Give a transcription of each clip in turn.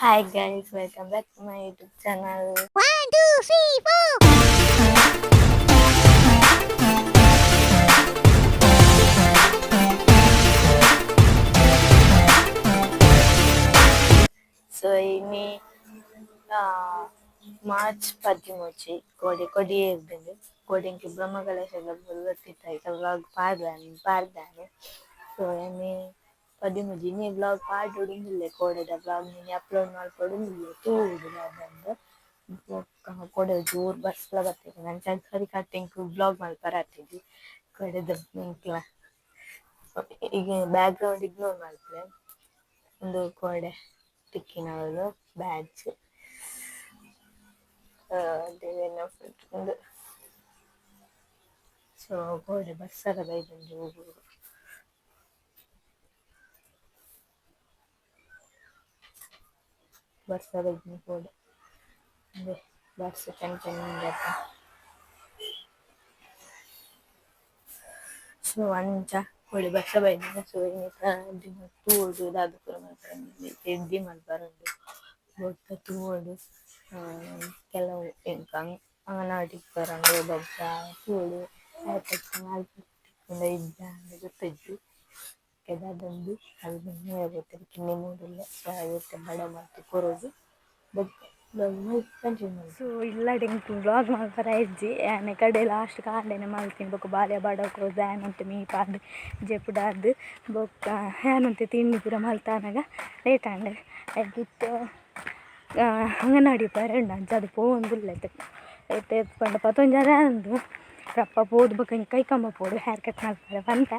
Hi guys, welcome back to my YouTube channel. 1, 2, 3, 4. So ಇನಿ March 13 ಕೋಡೆ ಕೊಡಿ ಏರ್ದ್ಂಡ್. ಕೋಡೆ ಎಂಕ್ ಬ್ರಹ್ಮಕಲಶದ ಗೊತ್ತಿತ್ತ ವ್ಲಾಗ್ ಪಾಡ್ದಾನೆ ಪಾಡ್ದಾನೆ. ಸೊ ಇನಿ 13 ಇನಿ ವ್ಲಾಗ್ ಪಾಡೊಡುಂದುಲ್ಲೆ, ಕೋಡೆದ ವ್ಲಾಗ್ ಇನಿ ಅಪ್ಲೋಡ್ ಮಲ್ಪೊಡುಂದುಲ್ಲೆ, ತೂವೊಡು ದಾದಂದ್. ಬೊಕ್ಕ ಕೋಡೆ ಜೋರು ಬರ್ಸಲ ಬತ್ತಿತ್ತ್ಂಡ್, ಅಂಚಾದ್ ಸರಿಕಟ್ಟ್ ಎಂಕ್ ವ್ಲಾಗ್ ಮಲ್ಪರೆ ಆತಿಜಿ ಕೋಡೆದ. ಎಂಕ್ಲ ಈಗ back ground ignore ಮಲ್ಪುಲೆ. ಉಂದು ಕೋಡೆ ತಿಕ್ಕಿನವ್ಲು ಬ್ಯಾಡ್ಜ್ ಉಂದು. ಸೊ ಕೋಡೆ ಬರ್ಸಲ ಬೈದ್ಂಡ್ ಜೋರು. ಬರ್ಸ ಬೈದ್ಂಡ್ ಕೋಡೆ. ಉಂದೆ ಬರ್ಸ ಚಂಡ್ ಚಂಡ. ಸೊ ಅಂಚ ಕೋಡೆ ಬರ್ಸ ಬೈದ್ಂಡ್. ಸೊ ಇನಿತ ದಿನ ತೂವೊಡು ದಾದ ಪೂರ ಮಲ್ಪರೆ ತಿಂಡಿ ಮಲ್ಪರೆ ಉಂಡು. ಬೊಕ್ಕ ತೂವೊಡು, ಕೆಲವು ಎಂಕ್ ಅಂಗನವಾಡಿ ಬರಂಡು. ಬೊಕ್ಕ ತೂವೊಡು ತಿಕ್ಕುಂಡ ಇಜ್ಜ ಅಂದ್ ಗೊತ್ತಿಜ್ಜಿ. ದಾದ ಅಲ್ಪ ಕಿನ್ನಿ ಮೂಡುಲ್ಲೆ. ಸೊ ಐತ ಬಡವು ಮಲ್ತ್ ಕೊರೊಡು, ಬೊಕ್ಕ ಸೊ ಇಲ್ಲಡ್ ಎಂಕ್ ವ್ಲಾಗ್ ಮಲ್ಪರೆ ಇಜ್ಜಿ. ಯಾನ್ ಕಡೆ ಲಾಸ್ಟ್ ಕಾಂಡೆನೆ ಮಲ್ತಿನಿ. ಬೊಕ್ಕ ಬಾಲ್ಯ ಬಡವು ಕೊರ್ದು ಆಯನ್ ಮೀಪಾದ್ ಜೆಪುಡಾದ್ ಬೊಕ್ಕ ಯಾನೊಂತೆ ತಿಂಡಿ ಪೂರ ಮಲ್ತಾನಗ ಲೇಟ್ ಆಂಡ್. ಐಕ್ ಅಂಗನವಾಡಿ ಪೋಯೆರೆ ಉಂಡು, ಅಂಚಾದ್ ಪೋವೊಂದುಲ್ಲೆ. ಇತ್ತೆ ಏತ್ ಪಂಡ ಪತ್ತೊಂಜರೆ ಆಂಡ್. ರಪ್ಪ ಪೋದು ಬೊಕ್ಕ ಎಂಕ್ ಕೈಕಂಬ ಪೋಡು, ಹೇರ್ ಕಟ್ ಮಲ್ಪರೆ ಪಂತೆ.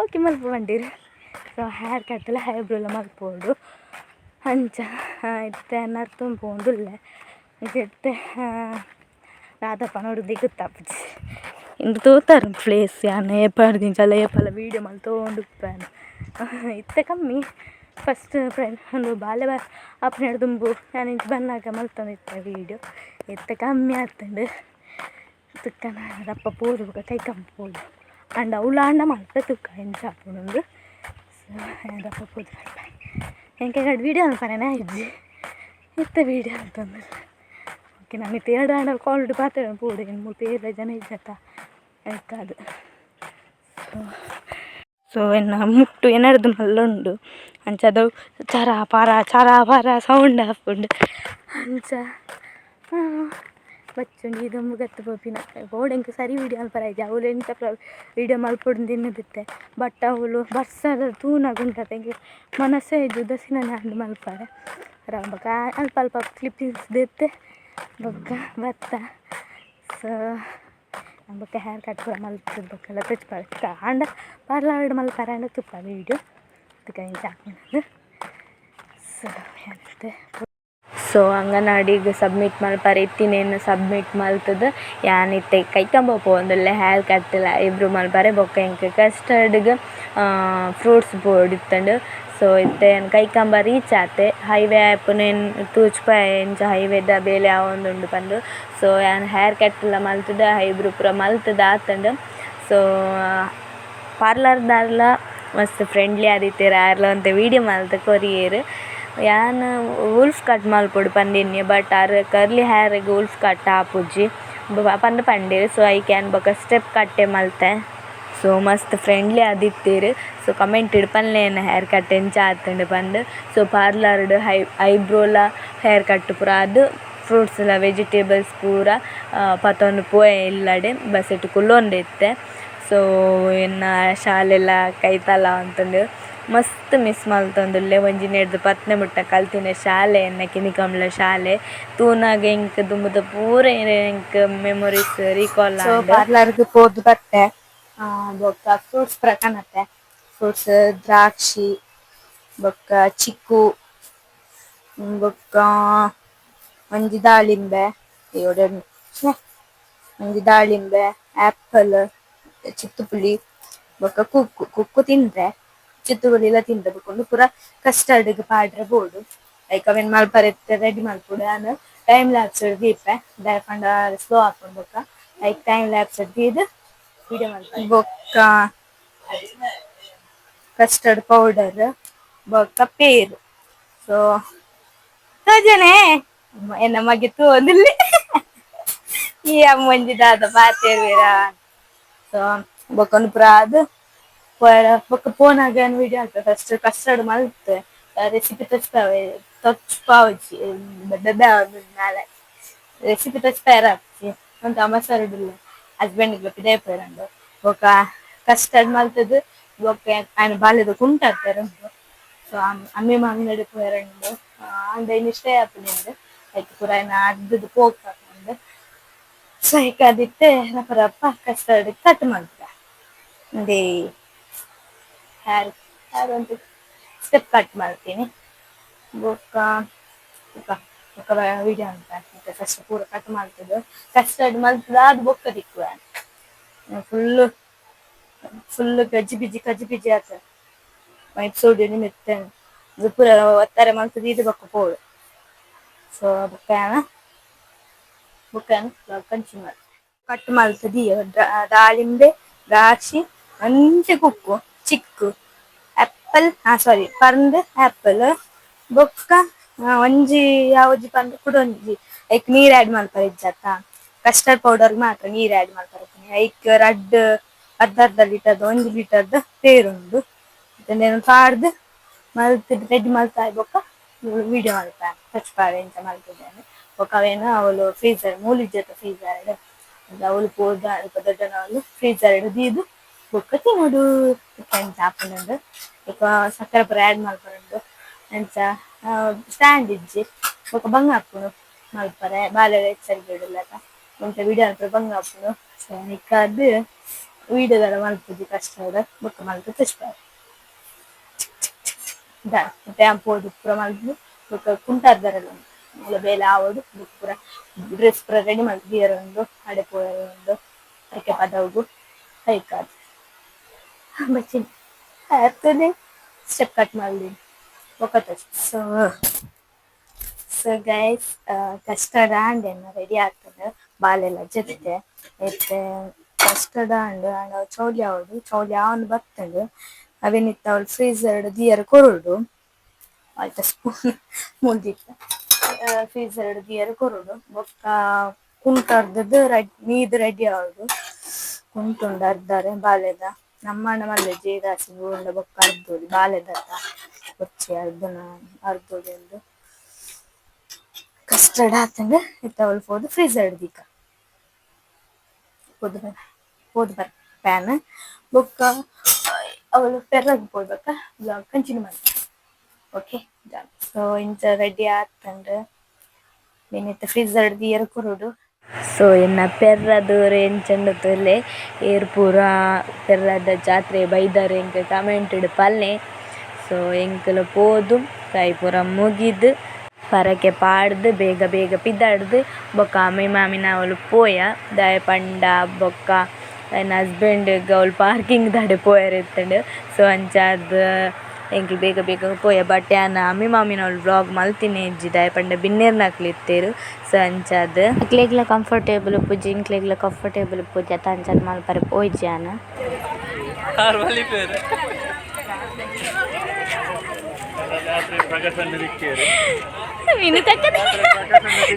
ಓಕೆ ಮಲ್ಪ ಪಂಡೆರ್. ಸೊ ಹೇರ್ ಕಟ್ಲ ಐಬ್ರೋಲ ಮಲ್ಪೊಡು. ಅಂಚ ಇತ್ತೆ ನರ್ತೊಂದು ಪೋವೊಂದುಲ್ಲೆ. ಇತ್ತೆ ದಾದ ಪನೊಡು ಗೊತ್ತಾಪುಜಿ. ಇಂದು ತೂತರ್ ಪ್ಲೇಸ್, ಯಾನ್ ಏಪರ್ದಿಂಚಲ ಏಪಲ ವೀಡಿಯೋ ಮಲ್ತೊಂದುಪ್ಪುವೆ. ಇತ್ತೆ ಕಮ್ಮಿ. ಫಸ್ಟ್ ಫ್ರೆಂಡ್ ಉಂದು ಬಾಲ್ಯ ಆಪುನೆಡ್ ದುಂಬು ಯಾನ್ ಇಂಚ ಬನ್ನಗ ಮಲ್ತೊಂದಿತ್ತೆ ವೀಡಿಯೋ. ಇತ್ತೆ ಕಮ್ಮಿ ಆತುಂಡು. ತುಕ್ಕನ ರಪ್ಪ ಪೋದು ಬೊಕ್ಕ ಕೈಕಂಬ ಪೋದು ಆಂಡ ಅವ್ಲು ಆಂಡ ಮಲ್ಪೆ ತುಕ್ಕ ಎಂಚ ಆಪುಂಡು. ಸೊ ಯಾನ್ ರಪ್ಪ ಪೋದು ಬರ್ಪೆ. ಎಂಕ್ ವೀಡಿಯೋ ಮಲ್ಪರೆನೇ ಆಯಿಜಿ, ಇತ್ತೆ ವೀಡಿಯೋ ಮಲ್ತೊಂದುಲ್ಲೆ. ಓಕೆ, ನಾನು ಇತ್ತೆ ಎರಡು ಆಂಡ ಕಾಲ್ಡ್ ಪಾತೆರ ಪೋಡು. ಮುಲ್ಪ ಏರ್ಲ ಜನ ಇಜ್ಜತ್ತ, ಐಕಾದ್. ಸೊ ಸೊ ಎನ್ನ ಮುಟ್ಟು ಎನರ್ದು ಮಲ್ಲ ಉಂಡು, ಅಂಚ ಅದು ಚರ ಪರ ಚರ ಪರ ಸೌಂಡ್ ಆಪುಂಡು. ಅಂಚ ಬಚ್ಚುಂಡು ಈ ದುಂಬು ಗತ್ತು ಪೋಪಿನ ಬೋಡು. ಎಂಕ್ ಸರಿ ವೀಡಿಯೋ ಮಲ್ಪರೆ ಆಯಿಜಿ. ಅವ್ಲು ಎಂಚ ವೀಡಿಯೋ ಮಲ್ಪೊಡು ಎನ್ನುದಿತ್ತೆ, ಬಟ್ ಅವ್ಲು ಬರ್ಸದ ತೂನಗ ಉಂಡತೆ ಎಂಕ್ ಮನಸ್ಸೇ ಇಜ್ಜಿ ಉದಾಸೀನನೆ ಆಂಡ್ ಮಲ್ಪರೆ. ಬೊಕ್ಕ ಅಲ್ಪ ಅಲ್ಪ ಕ್ಲಿಪ್ಪಿಂಗ್ಸ್ ದೆತ್ತೆ ಬೊಕ್ಕ ಬತ್ತ. ಸೊ ಬೊಕ್ಕ ಹೇರ್ ಕಟ್ ಪೂರ ಮಲ್ತ್ ಬೊಕ್ಕೆಲ್ಲ ತೋಜಿಪಾವೆ. ಆಂಡ ಪಾರ್ಲರ್ಡ್ ಮಲ್ಪರೆ ಆಂಡ ತೂಪ ವೀಡಿಯೋ ತುಕ ಎಂಚ ಆಪುಂಡು. ಸೊ ಯಾನಿತ್ತೆ ಸೊ ಅಂಗನವಾಡಿಗ್ ಸಬ್ಮಿಟ್ ಮಲ್ಪರೆ ಇತ್ತಿನೇನ್ ಸಬ್ಮಿಟ್ ಮಲ್ತುದು ಯಾನ್ ಇತ್ತೆ ಕೈಕಂಬ ಪೋವೊಂದುಲ್ಲೆ ಹೇರ್ ಕಟ್ಲ ಐಬ್ರೋ ಮಲ್ಪರೆ. ಬೊಕ್ಕ ಎಂಕ್ ಕಸ್ಟರ್ಡ್ಗ್ ಫ್ರೂಟ್ಸ್ ಬೋಡಿತ್ತುಂಡು. ಸೊ ಇತ್ತೆ ಯಾನ್ ಕೈಕಂಬ ರೀಚ್ ಆತೆ. ಹೈವೇ ಆಪುನೆನ್ ತೂಜ್ಪಾಯೆ ಎಂಚ ಹೈವೇದ ಬೇಲೆ ಆವೊಂದುಂಡು ಪಂದ್. ಸೊ ಯಾನ್ ಹೇರ್ ಕಟ್ಲ ಮಲ್ತುದು ಐಬ್ರೋ ಪೂರ ಮಲ್ತುದು ಆತುಂಡು. ಸೊ ಪಾರ್ಲರ್ ದಾರ್ಲ ಮಸ್ತ್ ಫ್ರೆಂಡ್ಲಿ ಆದಿತ್ತೆರ್. ಆರ್ಲ ಒಂತೆ ವೀಡಿಯೋ ಮಲ್ತ್ ಕೊರಿಯೆರ್. ಯಾನ್ ವುಲ್ಫ್ ಕಟ್ ಮಲ್ಪೊಡು ಪಂದಿನ್ನೆ, but are curly ಹೇರ್ಗ್ wolf cut ಆಪುಜಿ ಪಂದ್ ಪಂಡೆರ್. ಸೊ ಐಕ್ ಯಾನ್ ಬೊಕ ಸ್ಟೆಪ್ ಕಟ್ಟೆ ಮಲ್ತೆ. ಸೊ ಮಸ್ತ್ ಫ್ರೆಂಡ್ಲಿ ಆದಿತ್ತೆರ್. ಸೊ ಕಮೆಂಟ್ ಡ್ ಪನ್ಲೆ ಎನ್ನ ಹೇರ್ ಕಟ್ ಎಂಚ ಆತುಂಡು ಪಂದ್. ಸೊ ಪಾರ್ಲರ್ಡ್ ಐಬ್ರೋಲ ಹೇರ್ ಕಟ್ ಪೂರ ಆದ್ ಫ್ರೂಟ್ಸ್ ಲ ವೆಜಿಟೇಬಲ್ಸ್ ಪೂರ ಪತೊಂದು ಪೋಯೆ ಇಲ್ಲಡೆ. ಬಸ್ಸೆಟ್ ಕುಲ್ಲೊಂದಿತ್ತೆ. ಸೊ ಎನ್ನ ಶಾಲೆಲ ಕೈತಲ ಆತುಂಡು. ಮಸ್ತ್ ಮಿಸ್ ಮಲ್ತೊಂದುಲ್ಲೆ. ಒಂಜಿನೆಡ್ದ್ ಪತ್ತನೆ ಮುಟ್ಟ ಕಲ್ತಿನ ಶಾಲೆ ಎನ್ನ ಕಿನಿಕಂಬ್ಲ ಶಾಲೆ. ತೂನಗ ಎಂಕ್ ದುಂಬುದ ಪೂರ ಎಂಕ್ ಮೆಮೊರೀಸ್ ರೀಕಾಲ್ ಸೊ ಆಂಡ್. ಪಾರ್ಲರ್ಗ್ ಪೋದು ಬತ್ತೆ. ಬೊಕ್ಕ ಫ್ರೂಟ್ಸ್ ಪೂರ ಕನತೆ. ಫ್ರೂಟ್ಸ್ ದ್ರಾಕ್ಷಿ ಬೊಕ್ಕ ಚಿಕ್ಕು ಬೊಕ್ಕ ಒಂಜಿ ದಾಳಿಂಬೆ, ಒಂಜಿ ದಾಳಿಂಬೆ, ಆಪಲ್, ಚಿತ್ತುಪುಳಿ ಬೊಕ್ಕ ಕುಕ್ಕು. ಕುಕ್ಕು ತಿಂದ್ರೆ, ಚಿತ್ತುಪುಳಿಲ ತಿಂದ್ರೆ. ಬೊಕ್ಕ ಉಂದು ಪೂರ ಕಸ್ಟರ್ಡ್ ಗ್ ಪಾಡ್ರೆ ಬೋಡು. ಐಕ್ ಅವೆನ್ ಮಲ್ಪರೆ ರೆಡಿ ಮಲ್ಪೊಡು. ಯಾನ್ ಟೈಮ್ ಲ್ಯಾಪ್ಸ್ ದೀಪೆ, ದಾಯೆ ಪಂಡ ಸ್ಲೋ ಆಪುಂಡು. ಬೊಕ್ಕ ಐಕ್ ಟೈಮ್ ಲ್ಯಾಪ್ಸ್ ದೀದ್ ವಿಡಿಯೋ ಮಲ್ಪರೆ. ಬೊಕ್ಕ ಕಸ್ಟರ್ಡ್ ಪೌಡರ್ ಬೊಕ್ಕ ಪೇರು. ಸೊ ತೋಜನೆ ಎನ್ನ ಮಗೆ ತೋದಿಲ್ಲ ಈ ಅಮ್ಮಂಜಿ ದಾದ ಪಾತೇರ್ವೇರ. ಸೊ ಬೊಕ್ಕ ಪೂರ ಅದು ಬೊಕ್ಕ ಪೋನಾಗ ವಿಡಿಯೋ ಆಗ್ತದೆ. ಫಸ್ಟ್ ಕಸ್ಟರ್ಡ್ ಮಲ್ತ್ ರೆಸಿಪಿ ತಚ್ಪಾವೆ ತಚ್ಪಾವಚಿ ನಾಳೆ ರೆಸಿಪಿ ತಚ್ಪಾಯರ ಆಪ್ಚಿ ಒಂತ ಮಸಾಲೆ ಹಸ್ಬೆಂಡ್ ಪಿದಾಯಿ ಪೋಯರಂಡು. ಬೊಕ್ಕ ಕಸ್ಟರ್ಡ್ ಮಲ್ತದು ಬೊಕ್ಕ ಆಯ್ನ ಬಾಲ್ಯದ ಕುಂಟು ಉಂಟು. ಸೊ ಅಮ್ಮೆ ಅಂಗಡಿ ಪೋಯರಂಡು ಅಂಡ ಇನ್ನು ಸ್ಟೇ ಆಪುನಿಂದು ಐಕ್ ಪೂರ ಆಯ್ನ ಅರ್ಧದ ಪೋಕ್ ಹಾಕೊಂಡು. ಸೊ ಐಕ್ ಅದಿತ್ತೆ ರಪ್ಪ ರಪ್ಪ ಕಸ್ಟರ್ಡ್ ಕಟ್ ಮಲ್ತ ಒಂದೇ ಹೇರ್ ಹೇರ್ ಒಂದು ಸ್ಟೆಪ್ ಕಟ್ ಮಾಡ್ತೀನಿ. ಬೊಕ್ಕ ಬೊಕ್ಕ ಬೊಕ್ಕ ವಿಡಿಯೋ ಅಂತ ಫಸ್ಟ್ ಪೂರ ಕಟ್ ಮಾಡ್ತದೆ ಕಸ್ಟರ್ಡ್ ಮಲ್ತದ ಅದು ಬೊಕ್ಕ ತಿಕ್ಕುವ ಫುಲ್ ಫುಲ್ ಗಜ್ಜಿ ಬಿಜಿ ಕಜ್ಜಿ ಬಿಜಿ ಆತ ಮೈಪ್ ಸೋಡಿ ಮೆತ್ತೆ ಪೂರ ಒತ್ತಾರೆ ಮಲ್ತದ ಇದು ಬೊಕ್ಕ ಪೋಡು. ಸೊ ಬೊಕ್ಕ ಬೊಕ್ಕ ಕಂಟಿನ್ಯೂ ಕಟ್ ಮಲ್ತದಿ ದಾಳಿಂಬೆ, ದ್ರಾಕ್ಷಿ, ಒಂಜಿ ಕುಕ್ಕು ಚಿಕ್ಕು ಆಪಲ್, ಸಾರಿ, ಪರ್ಂದ್ ಆಪಲ್, ಬೊಕ್ಕ ಒಂಜಿ ಯಾವೊಂಜಿ ಪಂದ್ ಕುಡೊಂಜಿ. ಐಕ್ ನೀರ್ ಆಡ್ ಮಲ್ಪರೆ ಇಜ್ಜತ್ತ, ಕಸ್ಟರ್ಡ್ ಪೌಡರ್ ಮಾತ್ರ ನೀರ್ ಆಡ್ ಮಲ್ಪರೆ. ಐಕ್ ರಡ್ಡ್ ಅರ್ಧ ಅರ್ಧ ಲೀಟರ್ದ 1 ಲೀಟರ್ದ ಪೇರುಂಡು. ಉಂದೆನ್ ಪಾಡ್ದ್ ಮಲ್ತ್ ರೆಡಿ ಮಲ್ತಾಯ್ ಬೊಕ್ಕ ವಿಡಿಯೋ ಮಲ್ಪೆ ತಚ್ಪಾವೆ ಎಂಚ ಮಲ್ತುದೇಂದ್. ಬೊಕ್ಕ ಅವೇನ್ ಅವ್ಲು ಫ್ರೀಜರ್ ಮೂಲು ಇಜ್ಜತ್ತ ಫ್ರೀಜರ್ ಅವ್ಲು ಪೋದು ಅಲ್ಪ ದೊಡ್ಡನವ್ಲು ಫ್ರೀಜರ್ ದೀದ್ ಬೊಕ್ಕ ತಿನೊಡು. ಎಂಚ ಆಪುಂಡು ಬೊಕ್ಕ ಸಕ್ಕರೆ ಪೂರ ಆಡ್ ಮಲ್ಪರುಂಡು. ಅಂಚ ಸ್ಟ್ಯಾಂಡ್ ಇಜ್ಜಿ, ಬೊಕ್ಕ ಬಂಗ ಆಪುಂಡು ಮಲ್ಪರೆ. ಬಾಲೆದ ಎಚ್ಚರ್ಗೆ ಇಡುಲಕ ಒಂತೆ ವಿಡಿಯೋ ಮಲ್ಪರೆ ಬಂಗ ಆಪುಂಡು. ಸೊ ಐಕಾದ್ ವಿಡಿಯೋದೆಲ್ಲ ಮಲ್ಪುಜಿ. ಕಸ್ಟರ್ಡ್ ಬೊಕ್ಕ ಮಲ್ತ್ ತೋಜ್ಪಾವೆ. ಇತ್ತೆ ಯಾನ್ ಪೋದು ಪೂರ ಮಲ್ತ್ದ್ ಬೊಕ್ಕ ಕುಂಟಾರ್ದರೆಲ ಮೂಲ ಬೇಲೆ ಆವೊಡು. ಬೊಕ್ಕ ಪೂರ ಡ್ರೆಸ್ ಪೂರ ರೆಡಿ ಮಲ್ತ್ ದೀಯರೆ ಉಂಡು, ಅಡೆ ಪೋಯೆರೆ ಉಂಡು ಅರಿಕೆ ಪದವುಗು. ಐಕಾದ್ ಬಚ್ಚಿನ ಆರ್ತದೆ ಸ್ಟೆಪ್ ಕಟ್ ಮಲ್ದಿನಿ, ಬೊಕ್ಕ so so guys, custard and ಎನ್ನ ರೆಡಿ ಆಗ್ತದೆ. ಬಾಲೆಲ್ಲ ಜೊತೆ ಇತ್ತೆ ಕಸ್ಟರ್ಡ್ ಆಂಡ್ ಆಂಡ ಅವು ಚೌಲಿ ಆವೊಡು, ಚೌಲಿ ಆವೊಂದು ಬತ್ತುಂಡು. ಅವೆನಿತ್ತ ಅವ್ಲು ಫ್ರೀಜರ್ ದೀಯರೆ ಕೊರೊಡು. ಐತ ಸ್ಪೂನ್ ಮುಲ್ದಿತ್ತ ಫ್ರೀಜರ್ ದೀಯರೆ ಕೊರೊಡು. ಬೊಕ್ಕ ಕುಂಟರ್ದದ್ದು ಮೀದ್ ರೆಡಿ ಆವೊಡು. ಕುಂಟುಂಡು ಅರ್ಧರೆ ಬಾಲೆದ ನಮ್ಮಣ್ಣ ಮಲ್ಲೆ ಜೀರಾಸಿ ಬೂಂಡ ಬೊಕ್ಕ ಅರ್ದೊಲಿ ಬಾಲೆದತ್ತ ಬೊರ್ಚಿ ಅರ್ಧನ ಅರ್ದೊಲಿ ಉಂದು. ಕಸ್ಟರ್ಡ್ ಆತುಂಡು. ಇತ್ತೆ ಅವ್ಲು ಪೋದು ಫ್ರೀಜರ್ ದೀಕ ಪೋದು ಪೋದು ಬರ್ ಪ್ಯಾನ್. ಬೊಕ್ಕ ಅವಳು ಪೆರ್ರಗ್ ಪೋಡ್ಬೇಕ ವ್ಲಾಗ್ ಕಂಟಿನ್ಯೂ ಮಲ್ತೆ. Okay, done. So ಇಂಚ ರೆಡಿ ಆತುಂಡು. ಇತ್ತೆ ಫ್ರೀಜರ್ ದೀಯರೆ ಕೊರೊಡು. ಸೊ ಎನ್ನ ಪೆರ್ರದೂರು ಎಂಚ ತೂಲೆ. ಏರ್ ಪೂರ ಪೆರ್ರದ ಜಾತ್ರೆ ಬೈದರ್ ಎಂಕ್ ಕಮೆಂಟ್ ಪಲ್ಲೆ. ಸೊ ಎಂಕುಲು ಪೋದು ಕೈ ಪೂರ ಮುಗಿದ್ ಪರಕೆ ಪಾಡ್ದ್ ಬೇಗ ಬೇಗ ಪಿದಾಡ್ದ್ ಬೊಕ್ಕ ಅಮ್ಮೆ ಮಾಮಿನ ಅವ್ಲು ಪೋಯ. ದಾಯೆ ಪಂಡ ಬೊಕ್ಕ ಎನ್ನ ಹಸ್ಬೆಂಡ್ ಅವ್ಲು ಪಾರ್ಕಿಂಗ್ ದಾಡೆ ಪೋಯೆರ್ ಇತ್ತುಂಡು. ಸೊ ಅಂಚಾದ್ ಎಂಕ್ಲು ಬೇಗ ಬೇಗ ಪೋಯ. ಬಟ್ ಯಾನ್ ಅಮ್ಮೆ ಮಾಮಿನ ಅವ್ಲು ವ್ಲಾಗ್ ಮಲ್ತಿನ ಇಜ್ಜಿ, ದಾಯೆ ಪಂಡ ಬಿನ್ನೆರ್ನಕ್ಲು ಇತ್ತೆರ್. ಸೊ ಅಂಚಾದ್ ಅಕ್ಲೆಗ್ಲ ಕಂಫರ್ಟೇಬಲ್ ಉಪ್ಪುಜಿ, ಇಂಕ್ಲೆಗ್ಲ ಕಂಫರ್ಟೇಬಲ್ ಉಪ್ಪುಜಿ ಅತ್ತ, ಅಂಚಾದ್ ಮಲ್ಪರೆ ಪೋಯಿಜಿ ಯಾನ್.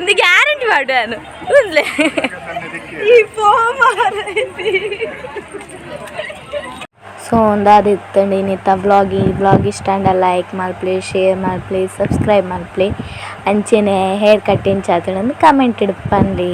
ಇದು ಗ್ಯಾರಂಟಿ ಮಾಡು ಉಂದ್ಲೆ ಈ ಪೋ ಮಾರೈತಿ. ಸೊ ಒಂದಾದಿತ್ತಂಡು ಇನ್ನಿತ್ತ ವ್ಲಾಗ್. ಈ ವ್ಲಾಗ್ ಇಷ್ಟ ಆಂಡ ಲೈಕ್ ಮಲ್ಪುಲೆ, ಶೇರ್ ಮಲ್ಪುಲೆ, ಸಬ್ಸ್ಕ್ರೈಬ್ ಮಲ್ಪುಲೆ. ಅಂಚೆನೆ ಹೇರ್ ಕಟ್ ಎಂಚ ಆತುಂಡು ಕಮೆಂಟ್ ಪನ್ಲೆ.